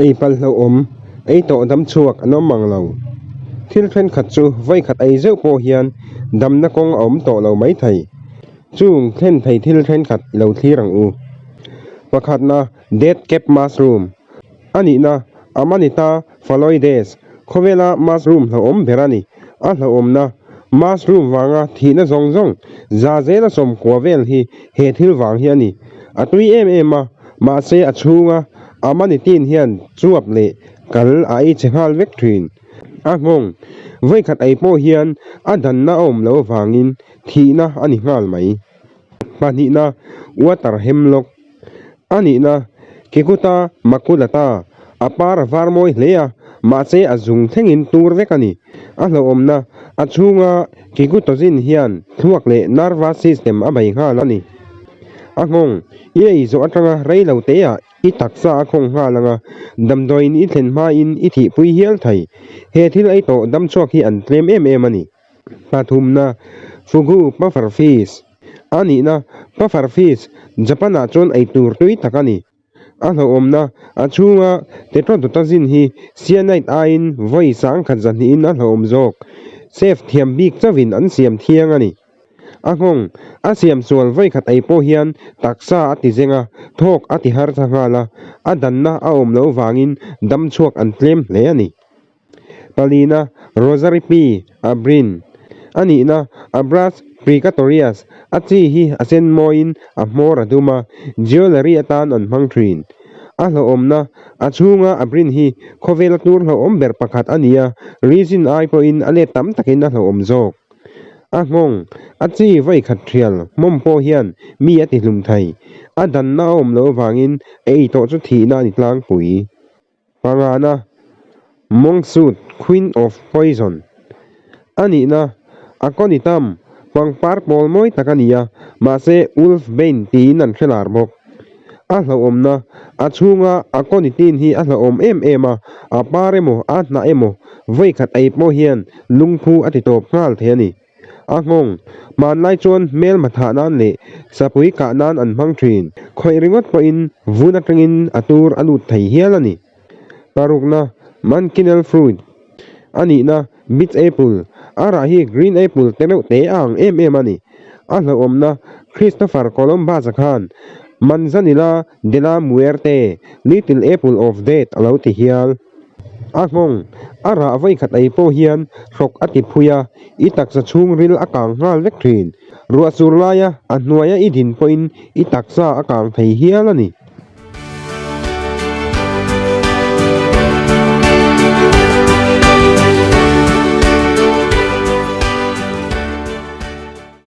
Ei palh hlauhawm, ei tawh dam chhuak an awm ang lo. Thil thenkhat chu vawikhat ei zeuh pawh hian damna kawng a awm tawh lo mai thei. Chung thlen thei thil thenkhat i lo thlir ang u. Pakhatna, Death cap mushroom. A nihna, Amanita phalloides, khawvela mushroom hlauhawm ber a ni. A hlauhawmna, mushroom vanga thihna zawng zawng za zela sawmkua vel hi he thil vang hi a ni. A tui em em a, mahse a chhunga Amanitin hian chuap leh kal a ei che nghal vek thin. A nghawng, vawikhat ei pawh hian a danna a awm loh avangin thihna a ni nghal mai. Pahnihna, Water hemlock a nihna, Kikuta maculata, a par a var mawi hle a, mahse a zung thlengin tur vek a ni. A hlauhawmna, a chhunga Kikutozin hian thluak leh nervous system a bei nghal a ni. A nghawng, i ei zawh atanga rei lo teah i taksa a khawng nghal ang a, damdawiin i thlen hmain i thihpui hial thei. He thil ei tawh damchhuak hi an tlem em em a ni. Pathumna, Fugu puffer fish a nihna, Puffer fish Japan-ah chuan ei tur tui tak a ni. A hlauhawmna, a chhunga tetrodotazin hi cyanide aiin vawi sangkhat zahnihin a hlauhawm zawk. Chef thiam bik chauhin an siam thiang a ni. A nghawng, a siam sual vawikhat ei pawh hian taksa a ti zeng a, thawk a ti har ta nghal a, a danna a awm loh vangin dam chhuak an tlem hle a ni. Palina, Rosary Pi, Abrin. A nihna, Abrus precatorius, a chi hi a sen mawiin a hmawr a dum a, jewellery atan an hmang thin. A hlauhawmna, a chhunga Abrin hi khawvela tur hlauhawm ber pakhat a ni a, resin ai pawhin a let tam takin a hlauhawm zawk. A nghawng, a chi vawi khat thial hmawm pawh hian mi a tihlum thei. A danna a awm loh avangin ei tawh chu thihna a ni tlangpui. Pangana, Monkshood, Queen of Poison a nihna, Aconitum, pangpar pawl mawi tak a ni a, mahse Wolf Bane tiin an hre lar bawk. A hlauhawmna, a chhunga Aconitin hi a hlauhawm em em a, a par emaw a hnah emaw vawi khat ei pawh hian lungphu a ti tawp nghal thei a ni. A nghawng, hmanlai chuan hmelma thah nan leh sapui kah nan an hmang thin. Khawih ringawt pawhin vun atangin a tur a lut thei hial a ni. Parukna, Manchineel fruit a nihna, Beach apple, a rah hi green apple te reuh te a ang em em a ni. A hlauhawmna, Christopher Columbus-a khan Manzanilla de la Muerte, Little Apple of Death a lo ti hial. A nghawng, a rah vawikhat ei pawh hian hrawk a ti phui a, i taksa chhungril a kang nghal vek thin. Ruah sur laia a hnuaia i din pawhin i taksa a kang thei hial a ni.